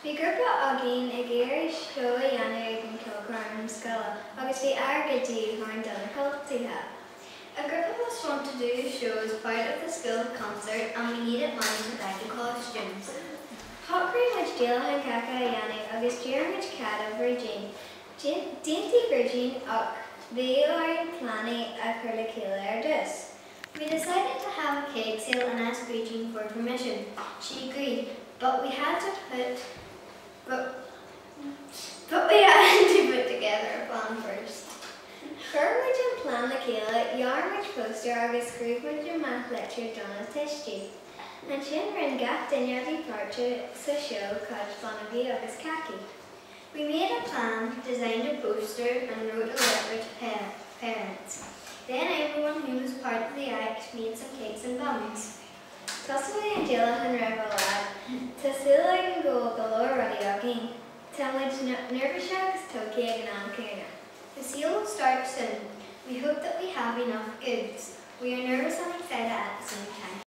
Bhí grúpa againn ag iarraidh seó a dhéanamh ag an ceolchoirm scoile agus bhí airgead de dhíth orainn do na cultacha. A group of us want to do a show as part of the school concert and we needed money to buy the costumes. Shocraigh muid díolachán cáca a dhéanamh agus d'iarr muid cead ó Bhrídín. D'aontaigh Brídín ach bhí orainn plean a chur le chéile ar dtús. We decided to have a cake sale and asked Brídín for permission. She agreed, but we had to put but, but we had to put together a plan first. Chuir muid an plean le chéile, dhear muid póstaer agus scríobh muid amach litir do na tuistí. Ansin rinne gach duine a bhí páirteach sa seó cuid bonnógaí agus cácaí. We made a plan, designed a poster and wrote a letter to pa parents. Then everyone who was part of the act made some cakes and buns. Tosóidh an díolachán roimh i bhfad, Tá súil againn go bhfuil go leor rudaí againn. Tá muid neirbhíseach agus tógtha ag an am céanna. The sale will start soon. We hope that we have enough goods. We are nervous and excited at the same time.